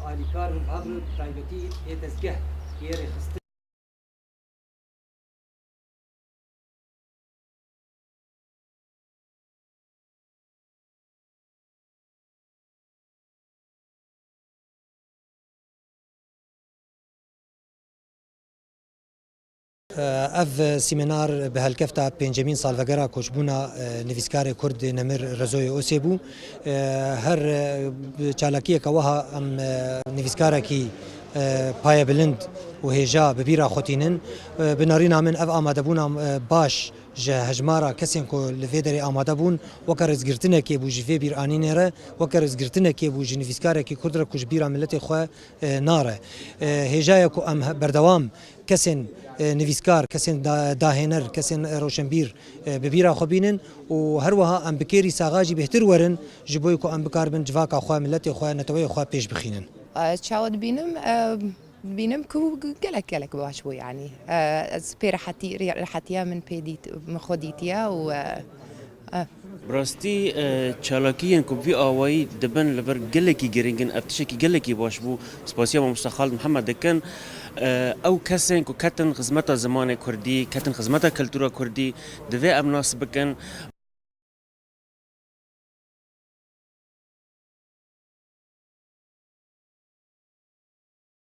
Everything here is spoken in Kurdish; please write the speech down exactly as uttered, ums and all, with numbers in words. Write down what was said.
Alîkar bi taybetî ê dezgeh yê rêxistin. Ev sîmînar bi helkefta pêncemîn salvegera koçbûna, e, nivîskarê Kurd Nemir Rezoyê Osê bû. E, her, e, çalakiyeke wiha em, e, nivîskarekî, e, payebilind û hêja bi bîra xwe tînin. E, bi nerîna min ev amadebûna, e, baş ji hejmara kesên ku li vê derê amade bûn, weke rêzgirtinekê bû ji vê bîranînê re, weke rêzgirtinekê bû ji nivîskarekî Kurd re ku ji bîra miletê xwe, e, nare. E, hêja ye ku em he-, berdewam kesên, e, nivîskar, kesên da-, dahêner, kesên, e, roşenbîr, e, bi bîra xwe bînin û her wiha em bi kêrî saxa jî bêhtir werin ji bo ku em bikaribin civaka xwe, miletê xwe, neteweyê xwe pêş bixînin. E, çawa dibînim? E, dibînim ku gelek, gelek baş bû, yanî. E, ez pê rehetî, re-, rehetiya min pê dît, min xwe dîtiye û, e, e. Bi rastî, e, çalakiyên ku vî awayî dibin li vir gelekî girîng in, ev tiştekî gelekî baş bû. Spasiya mamosta Xalid Mihemed dikin. E, ew kesên ku ketin xizmeta zimanê kurdî, ketin xizmeta kultura kurdî, divê em nas bikin.